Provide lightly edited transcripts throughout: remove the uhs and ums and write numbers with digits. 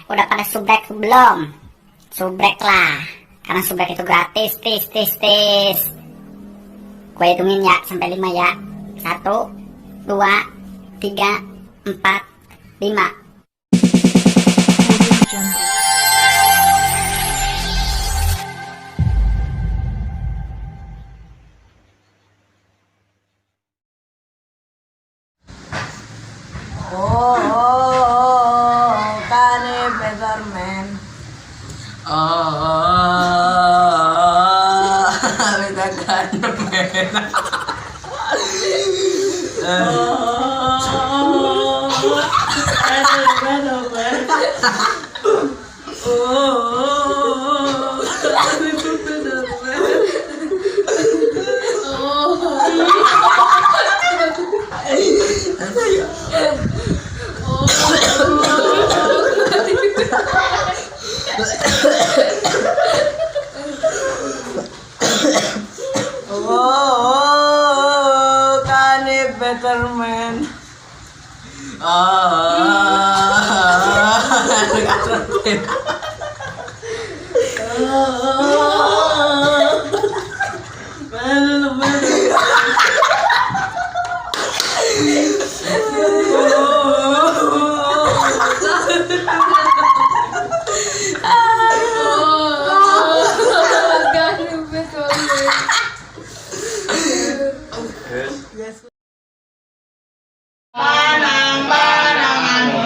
Udah pada subrek belum? Subrek lah, karena subrek itu gratis, tis tis tis. Gue hitungin ya sampai 5 ya. 1, 2, 3, 4, 5. Audio Jungle. Oh, oh, oh, kane Peterman. Oh, beda kan men. Oh, Peterman. Oh, kane Peterman. Oh, kane Peterman. Oh,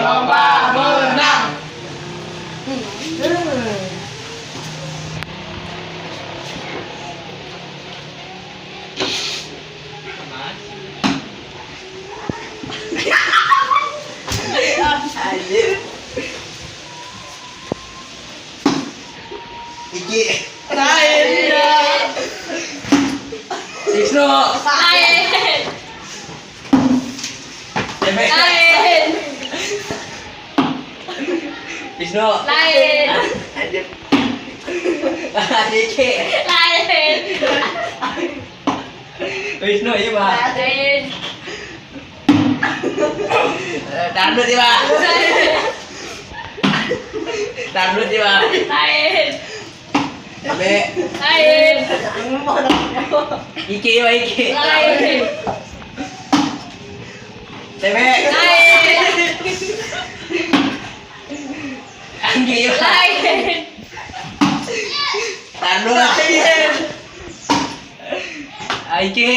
Lomba menang. Iki, Lain. Wisnu, Lain. Tebe, Lain. Wisnu, Lain. Iki, Lain. Wisnu, iya pak. Lain. Dangdut iya pak. Dangdut iya pak. Lain. Tebe, Lain. Iki iya pak Iki. Lain. Tebe, Lain. Anggi iya pak. Lain. Dangdut. Iki.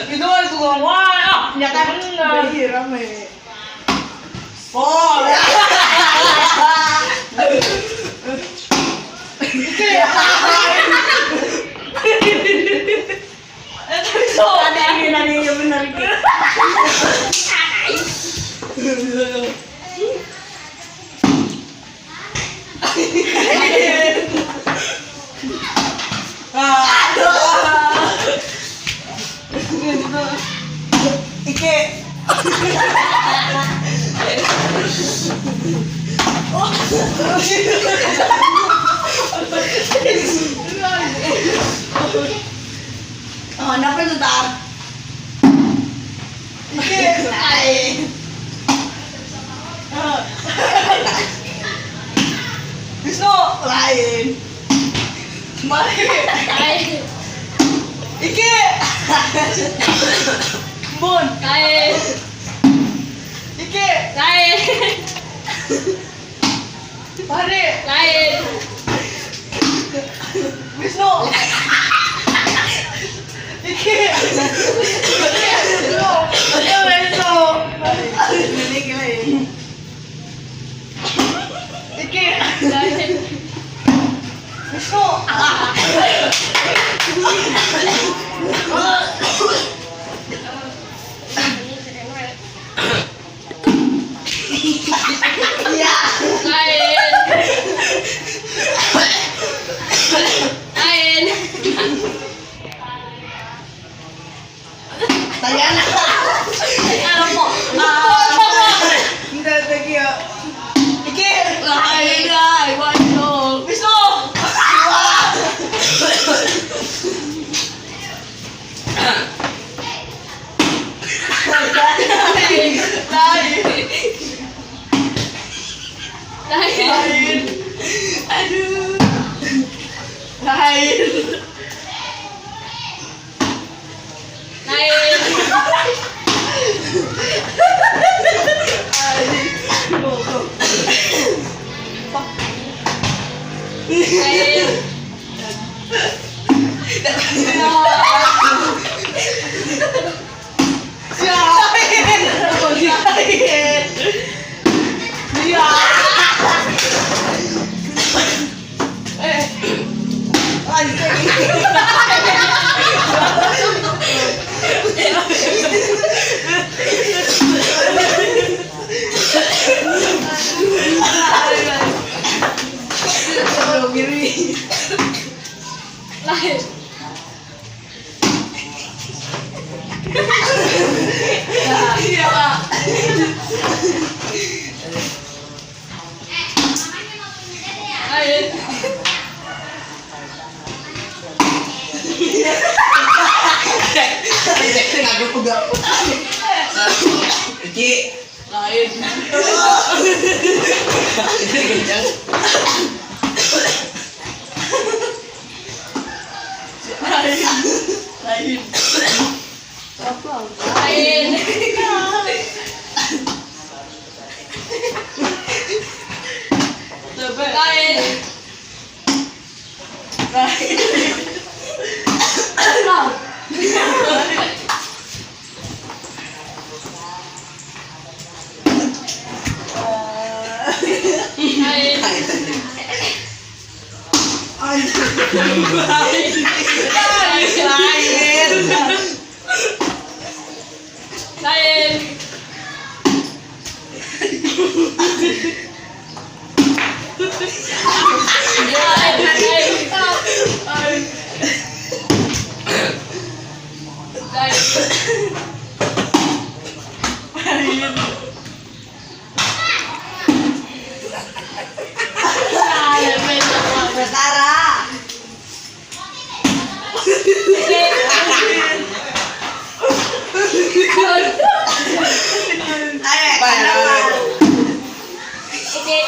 Itu kan tukang wah, nyata bener. Rame. Oh, Tadi ini tadi ya benar iki. Iki. Oh, kenapa itu tar? Iki. Lain. Wisnu lain. Mari. Lain. Iki. Bun. Lain. Iki. Lain. Mari. Lain. Wisnu. Iki. Wisnu. Ya Wisnu. Ini gila. Iki. Lain. Wisnu. Iya. Lain. Lain. Tayana. Ano po? Hindi, thank you. Iki. Lain. Lain. Wisnu. Lain. Lain. Lain. Lain. Aduh. Lain. Lain. Lain. Lain. Iya. Eh. Anjing. Lain. Iya. Lain. Iki. Lain. Kencang. Lain. Lain. Lain. Lain. Lain. Lain. Lain. Lain. Lain. Lain. Lain. Betara. Ayo, kenapa? Oke.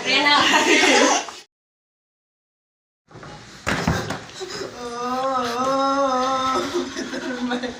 Rena. Oh,